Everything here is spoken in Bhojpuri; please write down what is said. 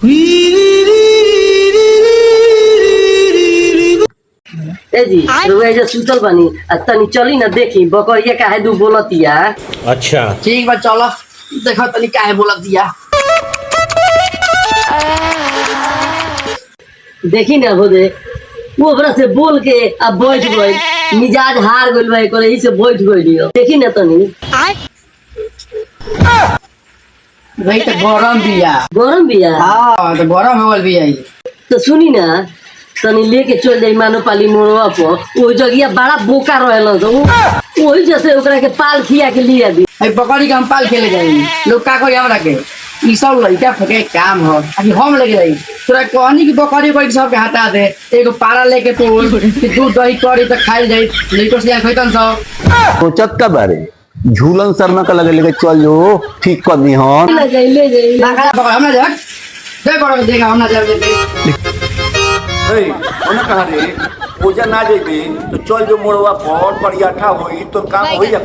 ए जी, रुआ जे सुतल बानी आ तनी चली ना देखी बकरिया काहे दू बोलतिया। अच्छा। ठीक बा, चलो देखो तनी काहे बोलत दिया। देखी ना होदे वो ओकरा से बोल के आ बैठ गइल, मिजाज हार गइल बा एकर, एही से बैठ गइल। देखी ना तनी। भाई तो गरम बिया। गरम बिया? हाँ, तो गरम हो गइल बिया ई। तो सुनी ना, तनी लेके चल जाई मानो पाली मोड़वा पर, ओही जगिया बड़ा बोका रहेलन तो ओही जैसे ओकरा के पाल खिया के लिया दी। अरे बकरी के हम पाल खेले जाई, लोग का करी हमरा के? ई सब लइका फके काम हो, अभी हम लेके जाई। तोरा कहनी कि बकरी बकरी सबके हटा दे, एगो पारा लेके तो कि दूध दही करी तो खाइल जाई, लइको से खइतन सब। सोचत का बारे झूलन शर्मा का लगे लेके चल जो ठीक कर दी हन। ले जाई, ले जाई। ना खा बकरी हमरा जा दे बकरी देगा हमरा जा दे। ए, ओने कहा रे, पूजा ना जेबे तो चल जो मोड़वा पर परियाठा होई तो काम होई या।